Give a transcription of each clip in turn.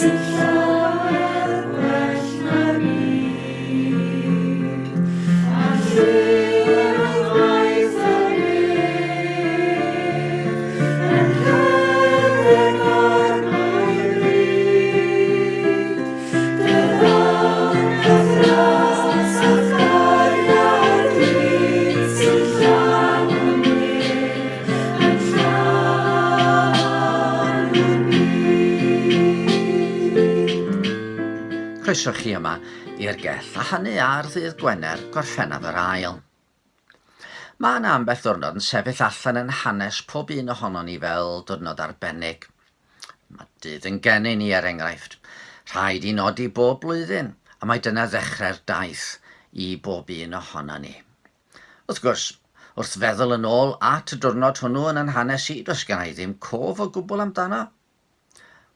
sy'n llawer gwell na'r byd, a lliw'r waith y nef, yn rhedeg arno'i bryd. Dy ddawn, a'th ras, a'th gariad di, sy'n llawn y nef, yn llawn y byd. Croeso chi yma i'r gell, a hynny ar ddydd Gwener, Gorffennaf yr Ail. Mae yna ambell ddiwrnod yn sefyll allan yn hanes pob un ohonon ni fel diwrnod arbennig. Mae dydd yn geni ni, er enghraifft. Rhaid i nodi bob blwyddyn, a mae dyna ddechrau'r daith i bob un ohonon ni. Wrth gwrs, wrth feddwl yn ôl at y diwrnod hwnnw yn 'yn hanes i, does gen i ddim cof o gwbl amdano.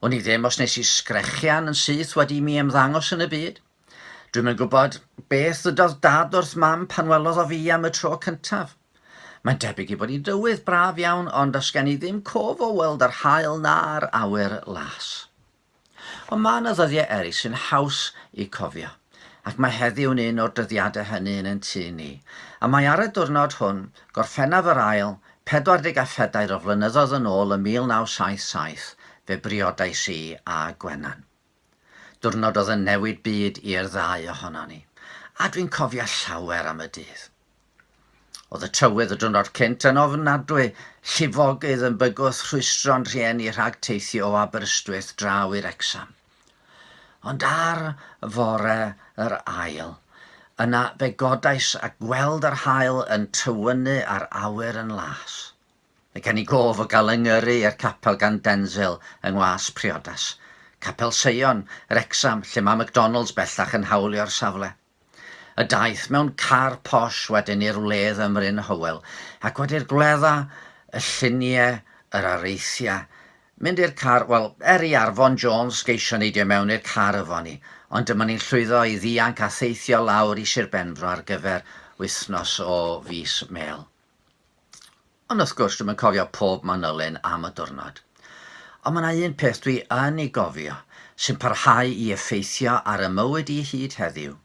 Wn i ddim os nes i sgrechian yn syth wedi i mi ymddangos yn y byd. Dwi'm yn gwybod beth ddydodd Dad wrth Mam pan welodd o fi am y tro cyntaf. Mae'n debyg ei bod hi'n dywydd braf iawn ond does gen i ddim cof o weld yr haul na'r awyr las. Ond mae yna ddyddiau eraill sy'n haws i cofio, ac mae heddiw'n un o'r dyddiadau hynny yn ein tŷ ni. A mae ar y diwrnod hwn, Gorffennaf yr ail, 44 o flynyddoedd yn ôl ym 1977, fe briodais i â Gwenan. Diwrnod oedd yn newid byd i'r ddau ohonon ni, a dwi'n cofio llawer am y dydd. Oedd y tywydd y diwrnod cynt yn ofnadwy, llifogydd yn bygwth rhwystro'n rhieni rhag teithio o Aberystwyth draw i Wrecsam. Ond ar fore yr ail, yna fe godais a gweld yr haul yn tywynnu a'r awyr yn las. Mae gen i gof o gael 'y ngyrru i'r capel gan Denzil yng Ngwas Priodas, Capel Seion, Wrecsam, lle mae McDonalds bellach yn hawlio'r safle. Y daith mewn car posh wedyn i'r wledd ym Mryn Hywel, ac wedi'r gwledda, y llunie, yr areithiau, mynd i'r car, wel, er i Arfon Jones geisio neidio mewn i'r car efo ni, ond dyma ni'n llwyddo i ddianc a theithio lawr i Sir Benfro ar gyfer wythnos o fis Mêl. Ond wrth gwrs, dwi'm yn cofio pob manylyn am y diwrnod. Ond mae 'na un peth dwi yn ei gofio, sy'n parhau i effeithio ar 'y mywyd i hyd heddiw.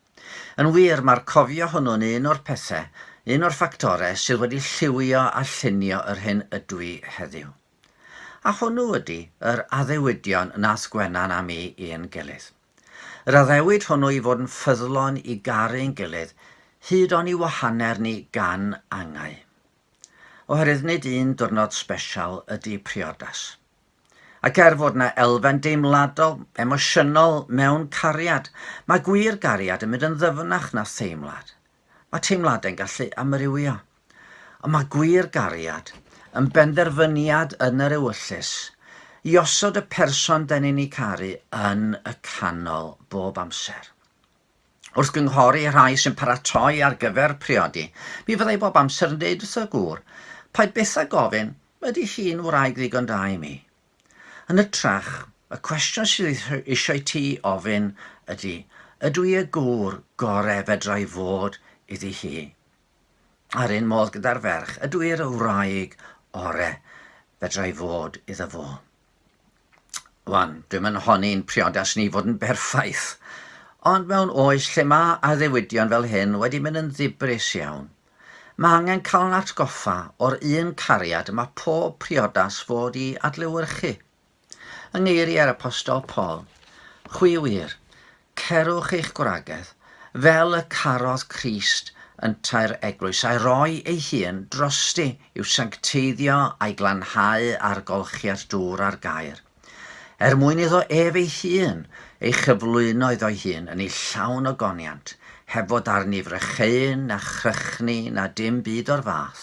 Yn wir, mae'r cofio hwnnw'n un o'r pethau, un o'r ffactorau sydd wedi lliwio a llunio yr hyn ydw i heddiw. A hwnnw ydy yr addewidion nath Gwenan a mi i'n gilydd. Yr addewid hwnnw i fod yn ffyddlon i garu'n gilydd hyd oni wahaner ni gan angau. Oherwydd nid un diwrnod sbesial ydy priodas. Ac er fod 'na elfen deimladol, emosiynol mewn cariad, mae gwir gariad yn mynd yn ddyfnach na theimlad. Mae teimladau'n gallu amrywio. Ond mae gwir gariad yn benderfyniad yn yr ewyllys i osod y person 'den ni'n ei caru yn y canol bob amser. Wrth gynghori rhai sy'n paratoi ar gyfer priodi, mi fydda i bob amser yn deud wrth y gŵr, paid byth â gofyn, 'Ydy hi'n wraig ddigon da i mi? Yn hytrach, y cwestiwn sydd eisiau ti ofyn ydy, ydw i y gŵr gore fedra i fod iddi hi? A'r un modd gyda'r ferch, ydw i'r wraig ore fedra i fod iddo fo? Wan, dwi'm yn honni i'n priodas ni fod yn berffaith, ond mewn oes lle mae addewidion fel hyn wedi mynd yn ddibris iawn, Mae angen cael yn atgoffa o'r un cariad y mae pob priodas fod i adlewyrchu. Yng ngeiriau'r Apostol Paul, Chwi wir, cerwch eich gwragedd, fel y carodd Crist yntau'r eglwys, a'i roi ei hun drosti i'w sancteiddio a'i glanhau â'r golchiad dŵr a'r gair. Er mwyn iddo ef ei hun ei chyflwyno iddo'i hun yn ei llawn ogoniant, heb fod arni frycheuyn na chrychni na dim byd o'r fath,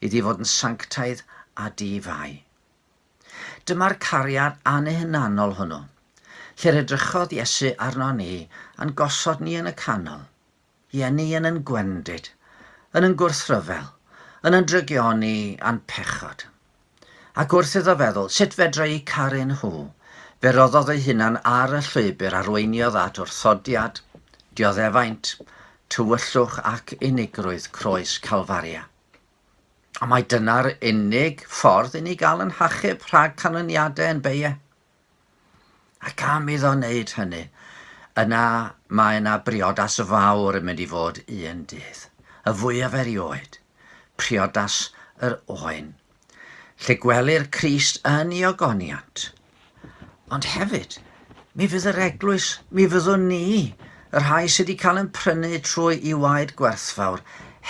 iddi fod yn sanctaidd a di-fai. Dyma'r cariad anhunanol hwnnw, lle'r edrychodd Iesu arnon ni a'n gosod ni yn y canol, Ie, ni yn yn gwendid, yn yn gwrthryfel, yn yn drygioni a'n pechod. Ac wrth iddo feddwl, sut fedra i caru nhw? Fe roddodd ei hunan ar y llwybr arweiniodd at wrthodiad, dioddefaint, tywyllwch ac unigrwydd croes Calfaria. A mai dyna'r unig ffordd i ni gael yn hachub rhag canlyniadau yn beie. Ac am iddo wneud hynny, yna mae yna briodas fawr yn mynd i fod un dydd, y fwyaf erioed, priodas yr oen, lle gwelir Crist yn ei ogoniant. Ond hefyd, mi fydd yr eglwys, mi fyddwn ni, y rhai sydd wedi cael yn prynu trwy i waed gwerthfawr,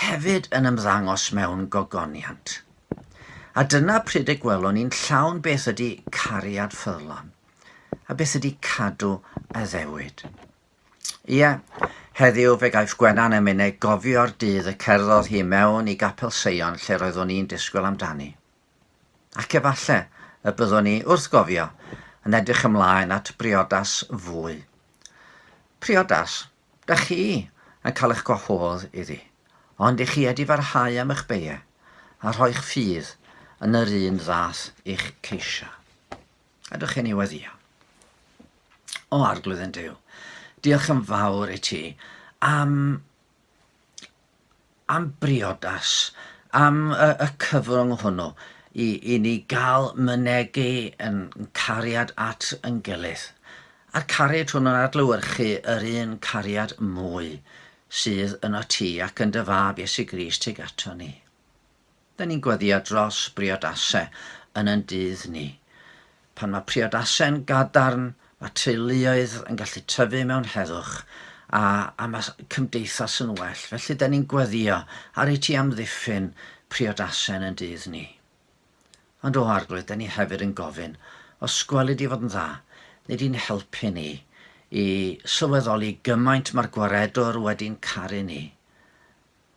hefyd yn ymddangos mewn gogoniant. A dyna pryd y gwelwn ni'n llawn beth ydy cariad ffyddlon, a beth ydy cadw addewid. Ie, heddiw fe gaiff Gwenan a minne gofio'r dydd y cerddodd hi mewn i Gapel Seion lle roeddwn i'n disgwyl amdani. Ac efalle y byddwn ni, wrth gofio, yn edrych ymlaen at briodas fwy. Priodas Dych chi yn cael eich gwahodd iddi, ond i chi edifarhau am eich beie, a rhoi'ch ffydd yn yr un ddath i'ch ceisio. Ydych chi'n ei weddio? O Arglwydd yn Duw, diolch yn fawr i ti am am briodas, am y, y cyfrwng hwnnw i, i ni gael mynegi yn cariad at yn gilydd. A'r cariad hwnnw'n adlewyrchu yr un cariad mwy sydd yno ti ac yn dy fab Iesu Grist tuag ato ni. Dyn ni'n gweddïo dros briodasau yn yn dydd ni. Pan mae priodasau'n gadarn, mae teuluoedd yn gallu tyfu mewn heddwch a, a mae cymdeithas yn well. Felly dyn ni'n gweddïo ar i ti amddiffyn priodasau yn yn dydd ni. Ond o Arglwydd, dyn ni hefyd yn gofyn, os gweli di fod yn dda, nid i'n helpu ni i sylweddoli gymaint mae'r Gwaredwr wedi'n caru ni,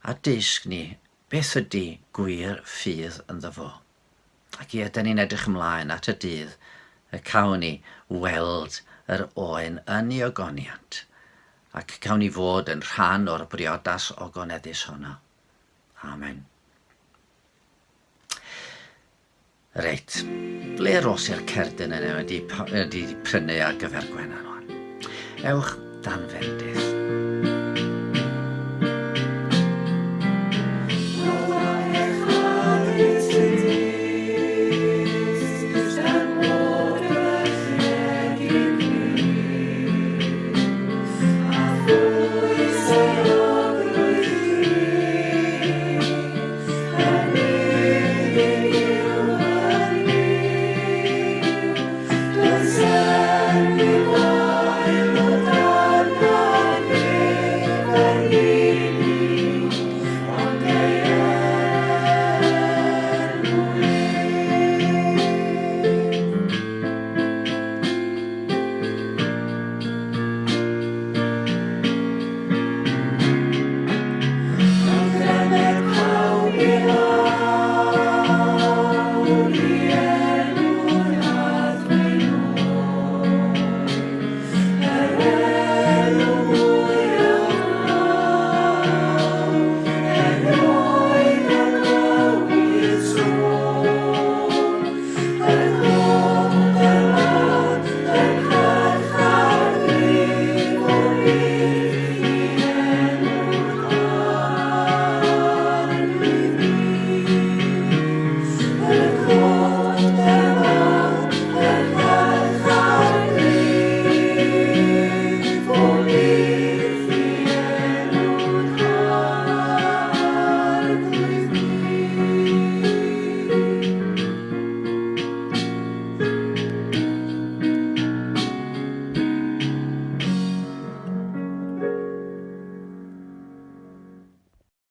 a dysg ni Beth ydy gwir ffydd ynddo fo? Ac ie, dyn ni'n edrych ymlaen at y dydd y cawn ni weld yr oen yn ei ogoniant, ac cawn ni fod yn rhan o'r briodas ogoneddus honno. Amen. Reit, ble ros i'r cerdyn yna wedi, wedi prynu ar gyfer Gwenan wan? Ewch dan fendith.